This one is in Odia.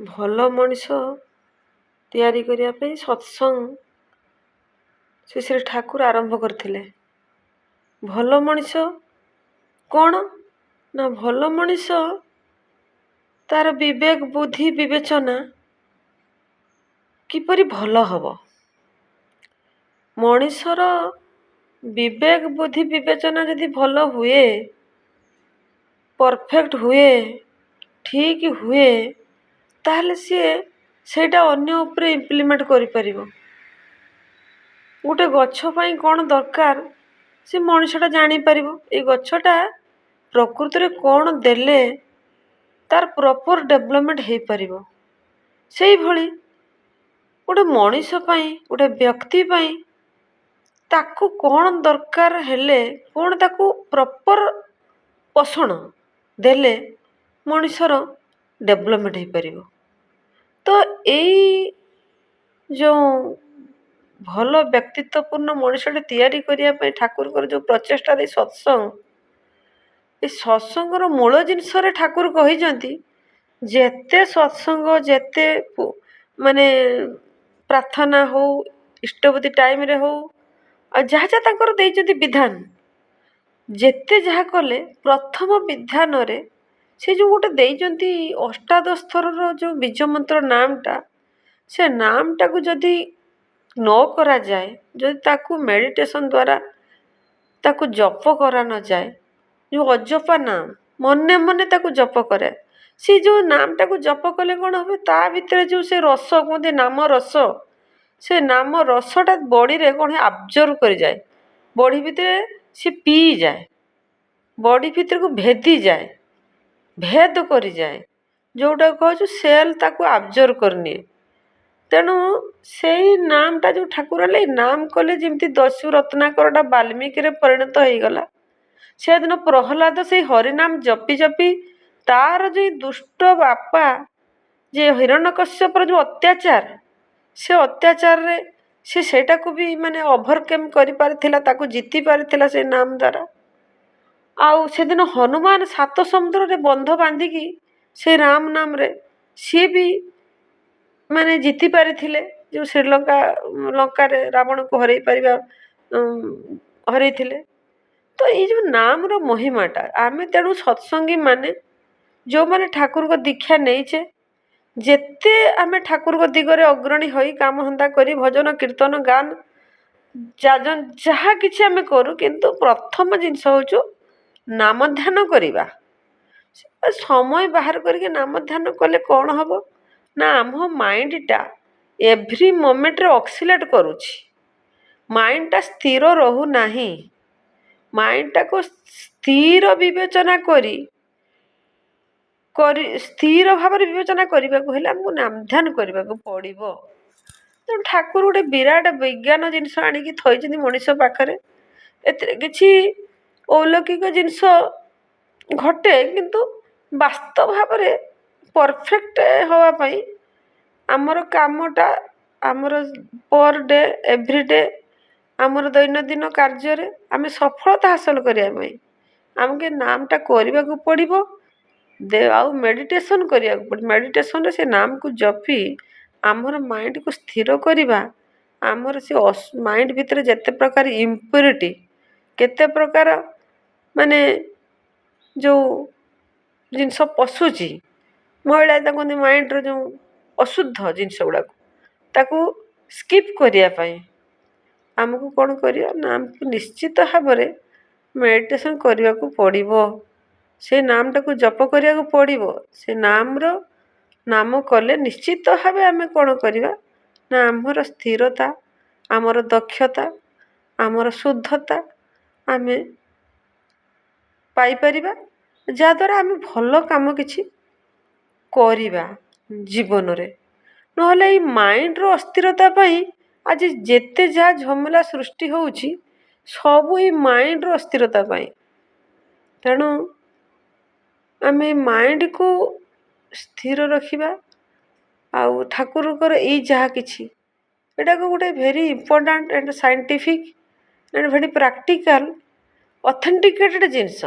ଭଲ ମଣିଷ ତିଆରି କରିବା ପାଇଁ ସତ୍ସଙ୍ଗ ଶ୍ରୀ ଶ୍ରୀ ଠାକୁର ଆରମ୍ଭ କରିଥିଲେ। ଭଲ ମଣିଷ କ'ଣ ନା ଭଲ ମଣିଷ ତା'ର ବିବେକ, ବୁଦ୍ଧି, ବିବେଚନା କିପରି ଭଲ ହେବ। ମଣିଷର ବିବେକ, ବୁଦ୍ଧି, ବିବେଚନା ଯଦି ଭଲ ହୁଏ, ପରଫେକ୍ଟ ହୁଏ, ଠିକ୍ ହୁଏ, ତାହେଲେ ସିଏ ସେଇଟା ଅନ୍ୟ ଉପରେ ଇମ୍ପ୍ଲିମେଣ୍ଟ କରିପାରିବ। ଗୋଟେ ଗଛ ପାଇଁ କ'ଣ ଦରକାର, ସେ ମଣିଷଟା ଜାଣିପାରିବ। ଏଇ ଗଛଟା ପ୍ରକୃତରେ କ'ଣ ଦେଲେ ତା'ର ପ୍ରପର୍ ଡେଭଲପମେଣ୍ଟ ହେଇପାରିବ। ସେଇଭଳି ଗୋଟେ ମଣିଷ ପାଇଁ, ଗୋଟେ ବ୍ୟକ୍ତି ପାଇଁ ତାକୁ କ'ଣ ଦରକାର ହେଲେ, କ'ଣ ତାକୁ ପ୍ରପର୍ ପୋଷଣ ଦେଲେ ମଣିଷର ଡେଭଲପମେଣ୍ଟ ହେଇପାରିବ। ତ ଏଇ ଯେଉଁ ଭଲ ବ୍ୟକ୍ତିତ୍ୱପୂର୍ଣ୍ଣ ମଣିଷଟେ ତିଆରି କରିବା ପାଇଁ ଠାକୁରଙ୍କର ଯେଉଁ ପ୍ରଚେଷ୍ଟା ଦେଇ ସତ୍ସଙ୍ଗ, ଏ ସତ୍ସଙ୍ଗର ମୂଳ ଜିନିଷରେ ଠାକୁର କହିଛନ୍ତି, ଯେତେ ସତ୍ସଙ୍ଗ, ଯେତେ ମାନେ ପ୍ରାର୍ଥନା ହଉ, ଇଷ୍ଟବୃତ୍ତି ଟାଇମ୍ରେ ହଉ, ଆଉ ଯାହା ଯାହା ତାଙ୍କର ଦେଇଛନ୍ତି ବିଧାନ, ଯେତେ ଯାହା କଲେ ପ୍ରଥମ ବିଧାନରେ ସେ ଯେଉଁ ଗୋଟେ ଦେଇଛନ୍ତି ଅଷ୍ଟାଦଶ ଥରର ଯେଉଁ ବୀଜ ମନ୍ତ୍ର ନାମଟା, ସେ ନାମଟାକୁ ଯଦି ନ କରାଯାଏ, ଯଦି ତାକୁ ମେଡ଼ିଟେସନ୍ ଦ୍ୱାରା ତାକୁ ଜପ କରା ନଯାଏ, ଯେଉଁ ଅଜପା ନାମ, ମନେ ମନେ ତାକୁ ଜପ କରେ, ସେ ଯେଉଁ ନାମଟାକୁ ଜପ କଲେ କ'ଣ ହେବ? ତା ଭିତରେ ଯେଉଁ ସେ ରସ କୁହନ୍ତି ନାମ ରସ, ସେ ନାମ ରସଟା ବଡ଼ିରେ କ'ଣ ଆବଜର୍ଭ କରିଯାଏ। ବଡ଼ି ଭିତରେ ସେ ପିଇଯାଏ, ବଡ଼ି ଭିତରକୁ ଭେଦିଯାଏ, ଭେଦ କରିଯାଏ, ଯେଉଁଟାକୁ କହୁଛୁ ସେଲ୍ ତାକୁ ଆବଜର୍ଭ କରିନିଏ। ତେଣୁ ସେଇ ନାମଟା ଯେଉଁ ଠାକୁର ହେଲେ, ଏଇ ନାମ କଲେ ଯେମିତି ଦସ୍ୟୁ ରତ୍ନାକରଟା ବାଲ୍ମୀକିରେ ପରିଣତ ହେଇଗଲା, ସେଦିନ ପ୍ରହ୍ଲାଦ ସେଇ ହରିନାମ ଜପି ଜପି ତାର ଯେଉଁ ଦୁଷ୍ଟ ବାପା ଯେ ହିରଣ୍ୟକଶ୍ୟପର ଯେଉଁ ଅତ୍ୟାଚାର, ସେ ଅତ୍ୟାଚାରରେ ସେ ସେଇଟାକୁ ବି ମାନେ ଓଭରକମ୍ କରିପାରିଥିଲା, ତାକୁ ଜିତି ପାରିଥିଲା ସେ ନାମ ଦ୍ୱାରା। ଆଉ ସେଦିନ ହନୁମାନ ସାତ ସମୁଦ୍ରରେ ବନ୍ଧ ବାନ୍ଧିକି ସେ ରାମ ନାମରେ ସିଏ ବି ମାନେ ଜିତି ପାରିଥିଲେ, ଯେଉଁ ଶ୍ରୀଲଙ୍କା ଲଙ୍କାରେ ରାବଣକୁ ହରେଇ ପାରିବା ହରେଇଥିଲେ। ତ ଏଇ ଯେଉଁ ନାମର ମହିମାଟା ଆମେ, ତେଣୁ ସତ୍ସଙ୍ଗୀ ମାନେ ଯେଉଁମାନେ ଠାକୁରଙ୍କ ଦୀକ୍ଷା ନେଇଛେ, ଯେତେ ଆମେ ଠାକୁରଙ୍କ ଦିଗରେ ଅଗ୍ରଣୀ ହୋଇ କାମଧନ୍ଦା କରି ଭଜନ, କୀର୍ତ୍ତନ, ଗାନ, ଯାଜନ ଯାହା କିଛି ଆମେ କରୁ, କିନ୍ତୁ ପ୍ରଥମ ଜିନିଷ ହେଉଛୁ ନାମ ଧ୍ୟାନ କରିବା। ସମୟ ବାହାର କରିକି ନାମ ଧ୍ୟାନ କଲେ କ'ଣ ହେବ ନା ଆମ ମାଇଣ୍ଡଟା ଏଭ୍ରି ମୋମେଣ୍ଟରେ ଅକ୍ସିଲେଟ୍ କରୁଛି, ମାଇଣ୍ଡଟା ସ୍ଥିର ରହୁନାହିଁ। ମାଇଣ୍ଡଟାକୁ ସ୍ଥିର ବିବେଚନା କରି କରି ସ୍ଥିର ଭାବରେ ବିବେଚନା କରିବାକୁ ହେଲେ ଆମକୁ ନାମ ଧ୍ୟାନ କରିବାକୁ ପଡ଼ିବ। ତେଣୁ ଠାକୁର ଗୋଟେ ବିରାଟ ବିଜ୍ଞାନ ଜିନିଷ ଆଣିକି ଥୋଇଛନ୍ତି ମଣିଷ ପାଖରେ। ଏଥିରେ କିଛି ଅଲୌକିକ ଜିନିଷ ଘଟେ, କିନ୍ତୁ ବାସ୍ତବ ଭାବରେ ପରଫେକ୍ଟ ହେବା ପାଇଁ ଆମର କାମଟା, ଆମର ପର୍ ଡେ, ଏଭ୍ରିଡେ, ଆମର ଦୈନନ୍ଦିନ କାର୍ଯ୍ୟରେ ଆମେ ସଫଳତା ହାସଲ କରିବା ପାଇଁ ଆମକୁ ଏ ନାମଟା କରିବାକୁ ପଡ଼ିବ ଆଉ ମେଡ଼ିଟେସନ୍ କରିବାକୁ ପଡ଼ିବ। ମେଡ଼ିଟେସନ୍ରେ ସେ ନାମକୁ ଜପି ଆମର ମାଇଣ୍ଡକୁ ସ୍ଥିର କରିବା। ଆମର ସେ ମାଇଣ୍ଡ ଭିତରେ ଯେତେ ପ୍ରକାର ଇମ୍ପ୍ୟୁରିଟି, କେତେ ପ୍ରକାର ମାନେ ଯେଉଁ ଜିନିଷ ପଶୁଛି, ମଇଳା ତାକୁ କୁହନ୍ତି, ମାଇଣ୍ଡର ଯେଉଁ ଅଶୁଦ୍ଧ ଜିନିଷ ଗୁଡ଼ାକୁ, ତାକୁ ସ୍କିପ୍ କରିବା ପାଇଁ ଆମକୁ କ'ଣ କରିବା ନା ଆମକୁ ନିଶ୍ଚିତ ଭାବରେ ମେଡ଼ିଟେସନ୍ କରିବାକୁ ପଡ଼ିବ। ସେ ନାମଟାକୁ ଜପ କରିବାକୁ ପଡ଼ିବ। ସେ ନାମର ନାମ କଲେ ନିଶ୍ଚିତ ଭାବେ ଆମେ କ'ଣ କରିବା ନା ଆମର ସ୍ଥିରତା, ଆମର ଦକ୍ଷତା, ଆମର ଶୁଦ୍ଧତା ଆମେ ପାଇପାରିବା, ଯାହାଦ୍ୱାରା ଆମେ ଭଲ କାମ କିଛି କରିବା ଜୀବନରେ। ନହେଲେ ଏଇ ମାଇଣ୍ଡର ଅସ୍ଥିରତା ପାଇଁ ଆଜି ଯେତେ ଯାହା ଝମେଲା ସୃଷ୍ଟି ହେଉଛି, ସବୁ ଏଇ ମାଇଣ୍ଡର ଅସ୍ଥିରତା ପାଇଁ। ତେଣୁ ଆମେ ମାଇଣ୍ଡକୁ ସ୍ଥିର ରଖିବା। ଆଉ ଠାକୁରଙ୍କର ଏଇ ଯାହା କିଛି ଏଇଟାକୁ ଗୋଟେ very important and scientific and very practical authenticated ଜିନିଷ।